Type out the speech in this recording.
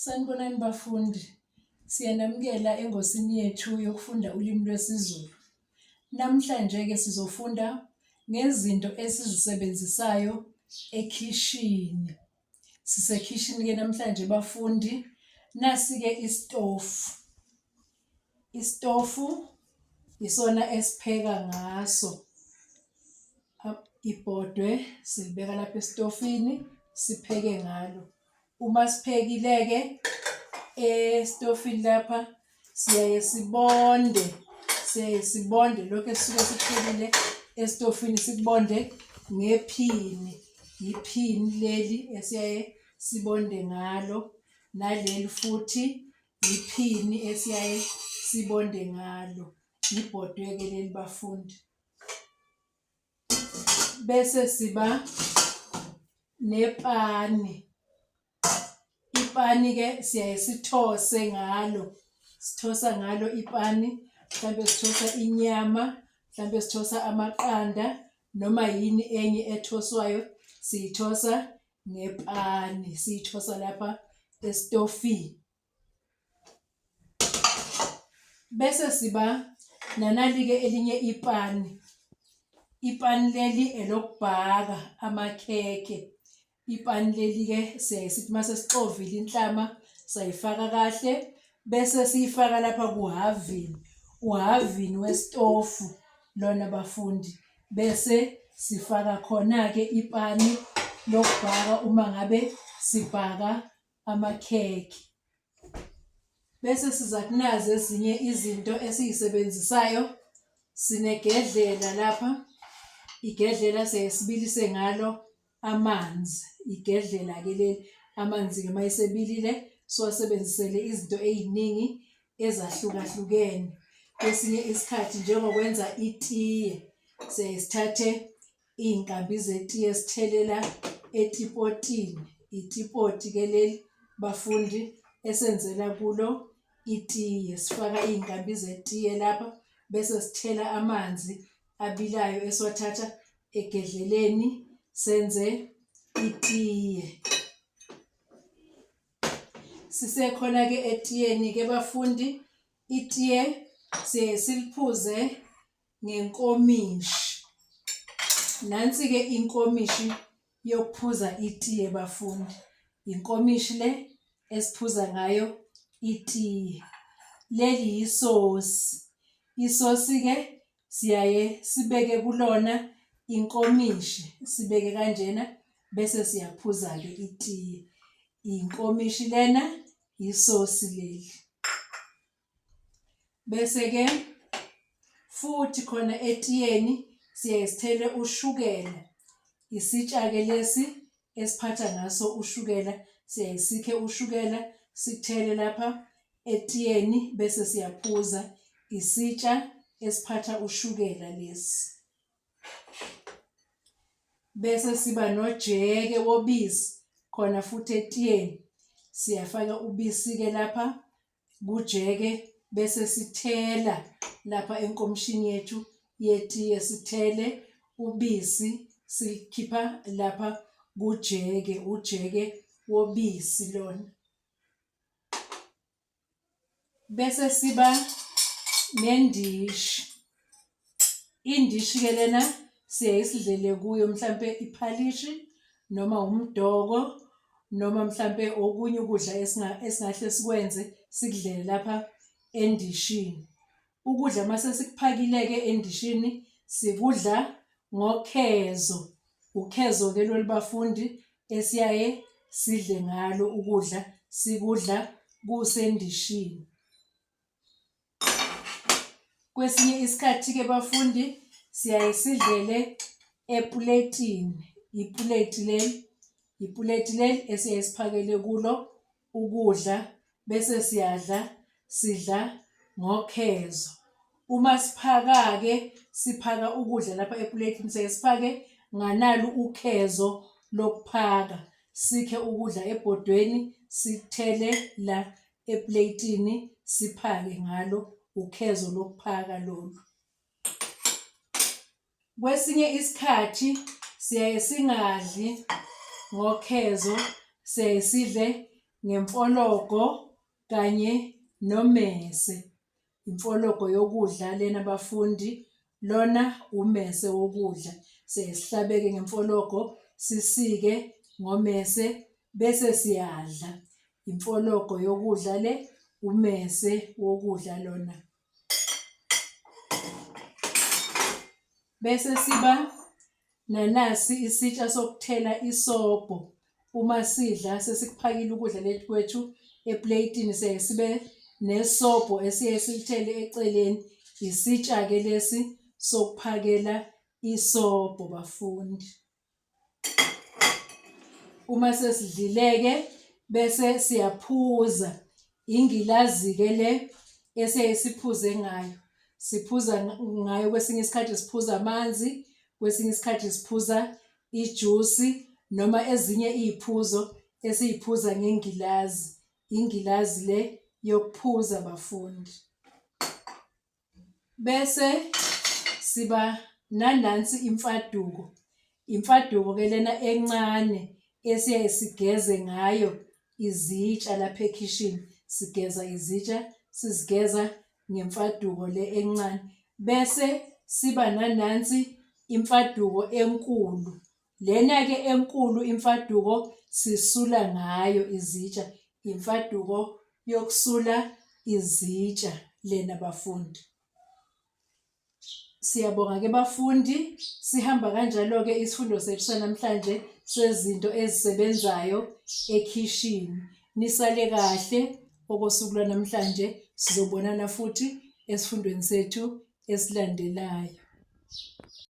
Sanibonani bafundi, siyanamukela engosini yethu yokufunda ulimi lwesiZulu. Namhlanje-ke sizofunda ngezinto esizisebenzisayo ekhishini. Sisekhishini-ke namhlanje bafundi, nasi-ke isitofu. Isitofu isona esipheka ngaso. Ibhodwe silibeka lapha esitofini sipheke ngalo. Uma siphekile-ke esitofini lapha siyaye sibonde, siyaye sibonde lokhu esisuke sikuphekile esitofini sikubonde ngephini. Yiphini leli esiyaye sibonde ngalo, naleli futhi yiphini esiyaye sibonde ngalo. Yibhodwe-ke leli bafundi. Bese siba nepani. Ipani-ke siyaye sithose ngalo, sithosa ngalo ipani, mhlampe sithosa inyama, mhlampe sithosa amaqanda noma yini enye ethoswayo siyithosa ngepani, siyithosa lapha esitofini. Bese siba nanali-ke elinye ipani. Ipani leli elokubhaka amakhekhe. Ipani leli-ke siyaye sithi uma sesixovile inhlama sayifaka kahle bese siyifaka lapha kuhhavini, uhhavini wesitofu lona bafundi. Bese sifaka khona-ke ipani lokubhaka uma ngabe sibhaka amakhekhe. Bese siza kunazi ezinye izinto esiyisebenzisayo. Sinegedlela lapha, igedlela siyaye sibilise ngalo amanzi. Igedlela-ke leli, amanzi-ke uma esebilile siwasebenzisele izinto ey'ningi ezahlukahlukene. Kwesinye isikhathi njengokwenza itiye, siyaye sithathe iy'nkambi zetiye sithelela etipotini. Itipoti-ke leli bafundi esenzela kulo itiye. Sifaka iy'nkambi zetiye lapha bese sithela amanzi abilayo esiwathatha egedleleni senze itiye. Sisekhona-ke etiyeni-ke bafundi, itiye siye siliphuze ngenkomishi. Nansi-ke inkomishi yokuphuza itiye bafundi. Inkomishi le esiphuza ngayo itiye. Leli yisosi. Isosi-ke siyaye sibeke kulona inkomishi, sibeke kanjena bese siyaphuza-ke itiye. Inkomishi lena, isosi leli. Bese-ke futhi khona etiyeni siyaye sithele ushukela. Isitsha-ke lesi esiphatha ngaso ushukela, siyaye sikhe ushukela sithele lapha etiyeni bese siyaphuza. Isitsha esiphatha ushukela lesi. Bese siba nojeke wobisi khona futhi etiyeni. Siyafaka ubisi-ke lapha kujeke bese sithela lapha enkomishini yethu yetiye sithele ubisi silikhipha lapha kujeke ujeke wobisi lona. Bese siba nendishi. Indishi-ke lena siyaye sidlele kuyo mhlampe iphalishi noma umdoko noma mhlampe okunye ukudla esingahle sikwenze sikudlele lapha endishini. Ukudla uma sesikuphakile-ke endishini sikudla ngokhezo. Ukhezo-ke lolu bafundi esiyaye sidle ngalo ukudla, sikudla kusendishini. Kwesinye isikhathi-ke bafundi siyaye sidlele epuletini, ipuleti leli, ipuleti leli esiyaye siphakele kulo ukudla bese siyadla, sidla ngokhezo. Uma siphaka-ke siphaka ukudla lapha epuletini siyaye siphake nganalu ukhezo lokuphaka, sikhe ukudla ebhodweni sikuthele la epleyitini siphake ngalo, ukhezo lokuphaka lolu. Kwesinye isikhathi siyaye singadli ngokhezo, siyaye sidle ngemfologo kanye nomese. Imfologo yokudla lena bafundi, lona umese wokudla. Siyaye sihlabe-ke ngemfologo, sisike ngomese bese siyadla. Imfologo yokudla le, umese wokudla lona. Bese siba nanasi isitsha sokuthela isobho. Uma sidla sesikuphakile ukudla lethu kwethu epleyitini siyaye sibe nesobho esiye silithele eceleni. Isitsha-ke lesi sokuphakela isobho bafundi. Uma sesidlile-ke bese siyaphuza. Ingilazi-ke le esiyaye siphuze ngayo. Siphuza ngayo kwesinye isikhathi siphuza amanzi, kwesinye isikhathi siphuza ijusi noma ezinye iy'phuzo esiy'phuza ngengilazi. Ingilazi le yokuphuza bafundi. Bese siba nanansi imfaduko. Imfaduko-ke lena encane esiyaye sigeze ngayo izitsha lapha ekhishini. Sigeza izitsha, sizigeza ngemfaduko le encane. Bese siba nanansi imfaduko enkulu. Lena-ke enkulu imfaduko sisula ngayo izitsha, imfaduko yokusula izitsha lena bafundi. Siyabonga-ke bafundi, sihamba kanjalo-ke isifundo sethu sanamhlanje sezinto ezisebenzayo ekhishini. Nisale kahle okosuku lwanamhlanje, sizobonana futhi esifundweni sethu esilandelayo.